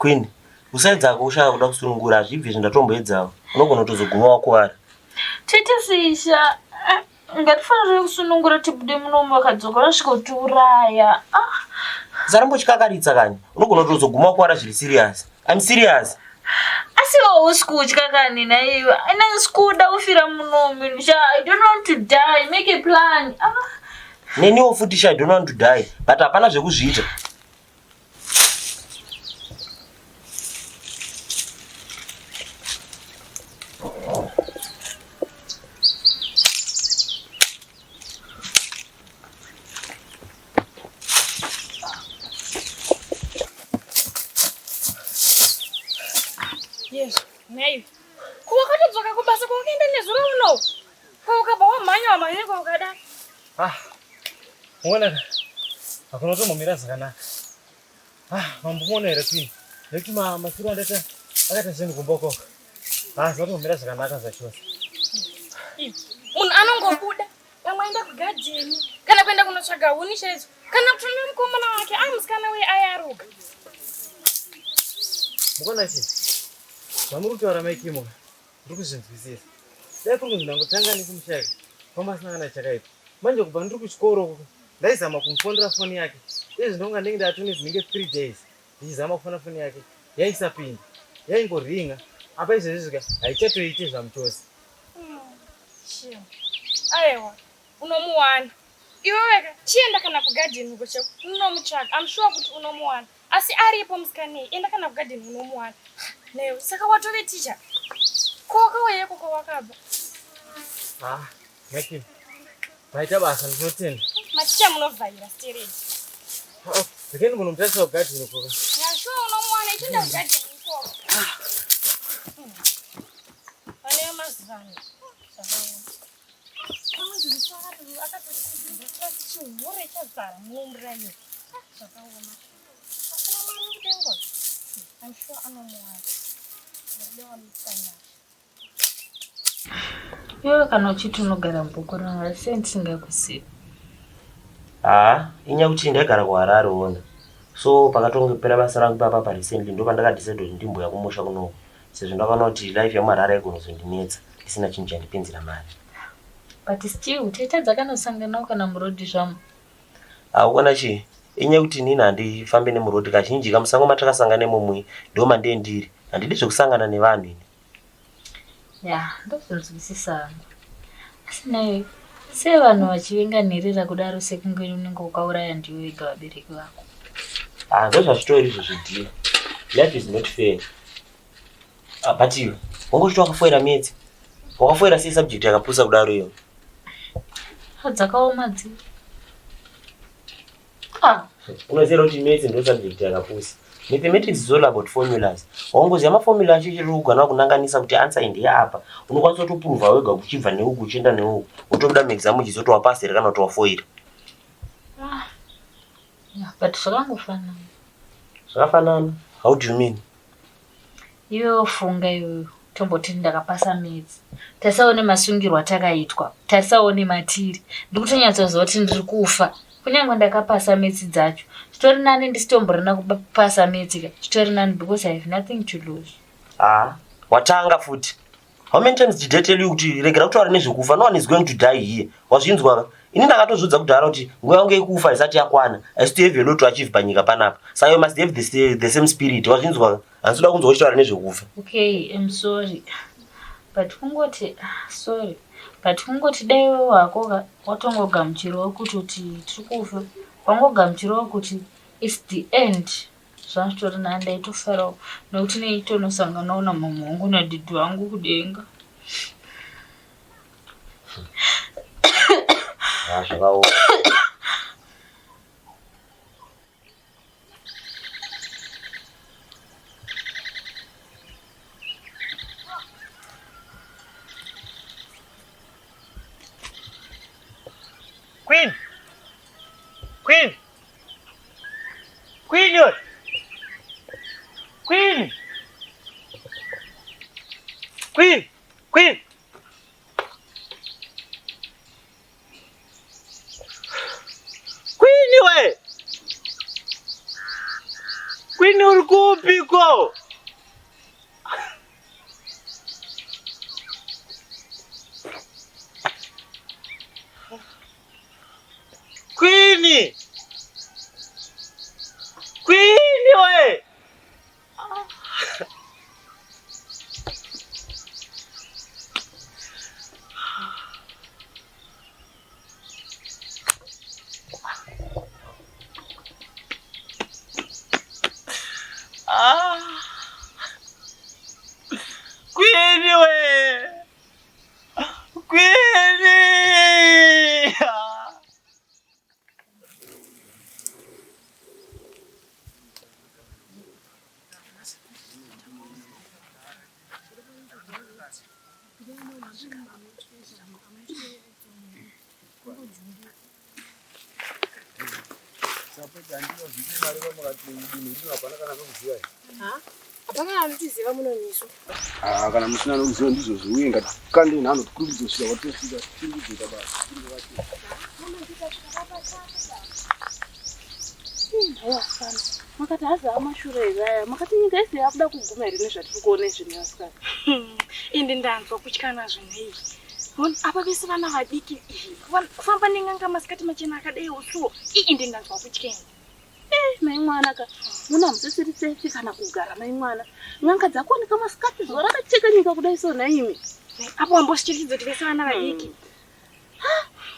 Queen, usaedza kushaya kuda kusunungura hazvibve izvi ndatomboedzawo. Unogona kutozoguma wakuvara. Tete sisha, eh, ngatifanire kusunungura tibude munomu vakadzoka vanosvika kutiuraya. Ah. Usarambochikakaritsa kani. Unogona kutozoguma wakuvara zviri serious. I'm serious. Asi iwe hausi kutya kani naiwe. Handisi kuda kufira munomu. Sha, I don't want to die. Make a plan. Ah. Neniwo futi sha, I don't want to die. But hapana zvekuzviita. Yesu, nhai. Ko wakatodzoka kubasa kwawakaenda nezuro uno? Ko ukabva wamhanya wamhanya ko ukada? Ah. Muona hakuna kutombomira zvakanaka. Ah, mambomuona here Queen? Nekuti masiro andaita akaita zvinhu kumba ukoko. Ah, zvatombomira zvakanaka zvachose. Munhu anongobuda pamwe aenda kugadheni kana kuenda kunotsvaga huni chaidzo kana kutonera mukomana wake a musikana uye ayaruka. Mukuona chii? Zvamuri kutaura mai Kimo ndiri kuzvinzwisisa. Dai kuri kunzi ndangotanga nekumushaya pamba asina kana chakaipa. Manje kubva ndiri kuchikoro uko ndaizama kumufonera foni yake. Izvi ndonga ndenge ndatone dzinenge 3 days ndichizama kufona foni yake yaisapinda. Yaingoringa. Apa izvezvi ka haichatoite zvamuchose. Chiyo. Aewa unomuwana. Iwe wega chienda kana kugadheni uko cheko unomutsvaga. I'm sure kuti unomuwana. Asi aripo musikanei enda kana kugadheni unomuwana. Newe saka watove teacher. Ko wakauyeko kwawakabva? Ah, Maki. Maita basa ndinotenda. Maticha munovhaira stereki. Ah, Ndikeni munomutarisa kugadheni uko. Yeah, sure unomuwana ichienda kugadheni ikoko. Pane mazuva ano. Zvakaoma. Chihure chazara munomura iyo. Zvakaoma. Asina mari yekutenga. I'm sure anomuwana. Ndinoda wamutsanya. Iwewe kana uchiti unogara mubhuku rino sei ndisingakuzivi? Haa, inyaya kuti ndaigara kuHarare wona. So pakatongopera basa rangu ipapa pa recently ndopandakadecide kuti ndimboya kumusha kunoku sezvo ndakaona kuti life yemuHarare yaigona kuzondinetsa ndisina chinhu chandipinzira mari. But still taitadza kanosanganawo kana muroad zvamo. Haukona chii? Inyaya yekuti inini handifambe nemuroad kazhinji kamusango matakasangana imomo ndo mandee ndiri. Handidi zvekusangana nevanhu ini. Ya, ndozvinzwisisa hangu. Asi naye sei vanhu vachivenga nherera kudaro sekunge unenge ukauraya ndiwe wega vabereki vako? Ah, ndozvazvitori izvozvo dear. Life is not fair. Ah, but iwe, wanga uchiti wakafoira maths. Wakafoira sei subject yakapusa kudaro iyo? Ah, dzakaoma dzi. Ah, Unoziva kuti maths ndo subject yakapusa. Mathematics is all about formulas. Waungoziva maformula acho chiri kugona kunanganisa kuti answer ndiye apa. Unokwanisa kutoprova wega kuchibva neuku uchienda neuku. Wotobuda muexam uchizoti wapasa here kana kuti wafoira. ah. Yeah, but zvakangofanana. Zvakafanana. How do you mean? Iwe wofunga iwewe tomboti ndakapasa maths. Tarisawo nemasungirwo atakaitwa. Tarisawo nematiri. Ndikutonyatsoziva kuti ndiri kufa. Kunyange ndakapasa maths dzacho. Zvitori nani ndisitomborina kupasa maths ka. Zvitori nani because I have nothing to lose. Ah, watanga futi. How many times did I tell you kuti regera kutaura nezvekufa? No one is going to die here. Wazvinzwa ka? Ini ndakatozvidza kudhara kuti nguva yangu yekufa isati yakwana. I still have a lot to achieve panyika panapa. Saka you must have the same spirit. Wazvinzwa ka? Handisi kuda kunzwa uchitaura nezvekufa. Okay, I'm sorry. But kungoti sorry. But kungoti dai iwewe hako ka watongogamuchirawo kutoti tiri kufa. Wangogamuchirawo kuti it's the end. Zvazvitori nani ndaitofarawo nekuti neitonosanganawo namama wangu nadhidhi vangu kudenga. Ah, zvakaoma. Queen! Queen! Queen! yo! Queen! Queen! Queen! Queen we! Queen! Queen uri kupiko? Queen! Queen we! Ah. Queen we! Queen! Ah. Hapana anotiziva munonisu. Ah, kana musina anokuziva ndizvo zviuye ngatikande nhano tikurumidze kusvika kwatosvika tikurumidze kuita basa. Vasikana, makati hazi amashure here aya? Makati nyika yese yakuda kuguma here nezvatiri kuona izvi nevasikana? Ende ndanzwa kutya nazvo nhai. Hon, apa vese vana vadiki iyi. Kufamba nen'anga masikati machena akadai usuwo. Ii ende ndanzwa kutya ini. Eh, mai mwana ka, muna hamusisiri safe kana kugara mai mwana. N'anga dzakuoneka masikati zuva rakacheka nyika kudai so nhaimi. Apo wambosvichiridza kuti vese vana vadiki.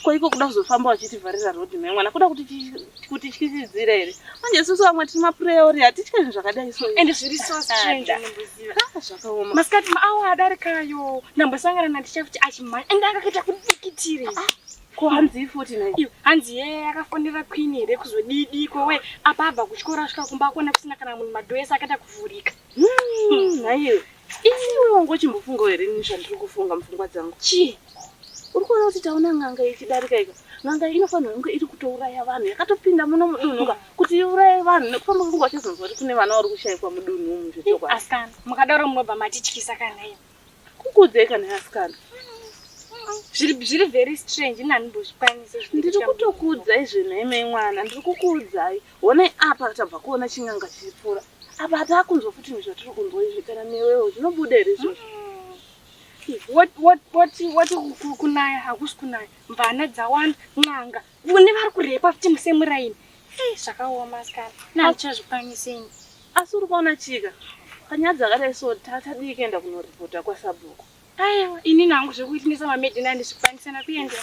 Ko iko kuda kuzofamba vachitivharira road mai mwana kuda kuti kutityisidzira here? Manje isusu vamwe tiri mapriori hatitye zvinhu zvakadai so. Ende zviri so strange Ada. unomboziva. Ah, zvakaoma. Masikati maawa adarikayo ndambosangana naticha futi achimhanya ende akakaita kudikitire. Ko hanzi futi nhai? Iyo hanzi yeye akafonera queen here kuzodidiko we apa abva kuchikoro asvika kumba akuona kusina kana munhu madhoo ese akaita kuvhurika. Nhaiwe. Iwe wanga uchimbofungawo here ini zvandiri kufunga mupfungwa dzangu? Chii? Uri kuona kuti taona n'anga ichidarika ika. N'anga iyi inofanirwa kunge iri kutouraya vanhu. Yakatopinda muno mudunhu ka kuti iuraye vanhu nekufamba kwenguva vachazonzwa kuti kune vana vari kushaikwa mudunhu umu zvechokwadi. Asikana, mukadaro munobva matityisa kana iyo. Kukudzei kana asikana? Zviri zviri very strange ini handimbozvikwanisi Ndiri zvinoitika mudunhu. kutokuudzai zvenhai mai mwana, ndiri kukuudzai. Honai apa tabva kuona chin'anga chichipfuura. Apa hatakunzwa futi zvatiri kunzwa izvi kana newewo zvinobuda here izvozvo? Wati kunaya hakusi kunaya mvana dzawanda n'anga kune vari kurepa futi musemuraini. Ei zvakaoma asikana. Nandichazvikwanisi ini. Asi uri kuona chika panyaya dzakadai so tadii kuenda kunoripota kwasabhuku? Aiwa inini hangu zvekuitinisa mamedheni handizvikwanisi kuendera.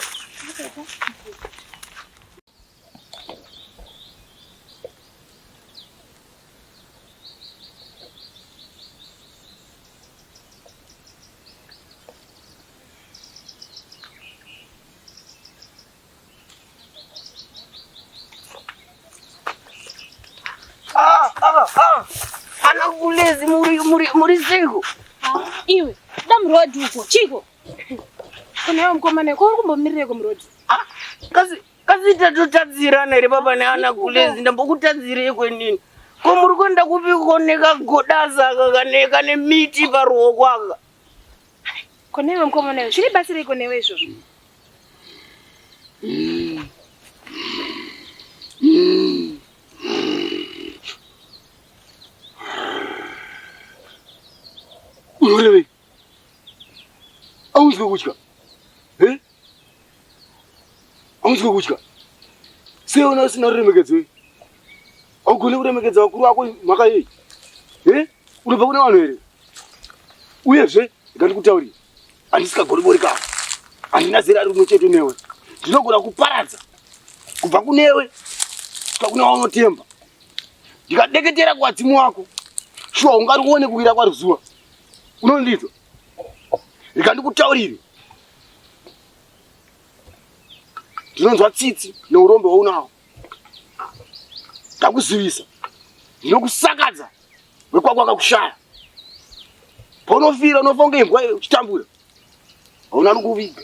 Ah, ah, ah. Ana kulezi muri muri muri seiko? Iwe, da murodhi uko, chiko? Kunewe mukomana, ko uri kumbomirireko murodhi? Ah, kasi kasi tatotadzirana here baba neana kulezi ndambokutadzireiko inini? Ko muri kuenda kupi kuoneka godasa aka kane kane miti paruoko aka? Kunewe mukomana, zvine basa reiko newe izvozvo? Unorevei? Hauzwi kutya? Eh? Hauzwi kutya? Sei una usina ruremekedzo iyi? Haugoni kuremekedza vakuru vako mhaka yei? Eh? Unobva kune vanhu here? Uyezve, ngandikutaurire, handisi kagoribori kako. Handina zera rimwe chete newe. Ndinogona kuparadza kubva kunewe kusvika kune waunotemba. Ndikadeketera kuvadzimu wako, shuwa ungarione kuwira kwaro zuva. Unondinzwa? Rega ndikutaurire. Ndinonzwa tsitsi neurombe hwaunawo. Ndakuzivisa. Ndinokusakadza wekwako akakushaya. Paunofira unofa kunge imbwa uchitambura. Hauna nokuviga.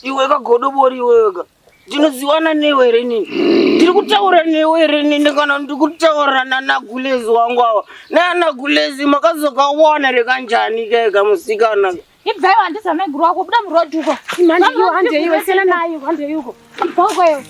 Iwe kagodobori iweweka. Ndinoziwana newe here inini? Ndiri kutaura newe here inini kana ndiri kutaura nana Gulezi wangu ava? Nana Gulezi makazokawana here kanjani kega musikana? Ibvai wandiza maiguru wako buda murodhi uko. Hande iwe, hande iwe, siyana naye, hande uko. Ibva uko iwe.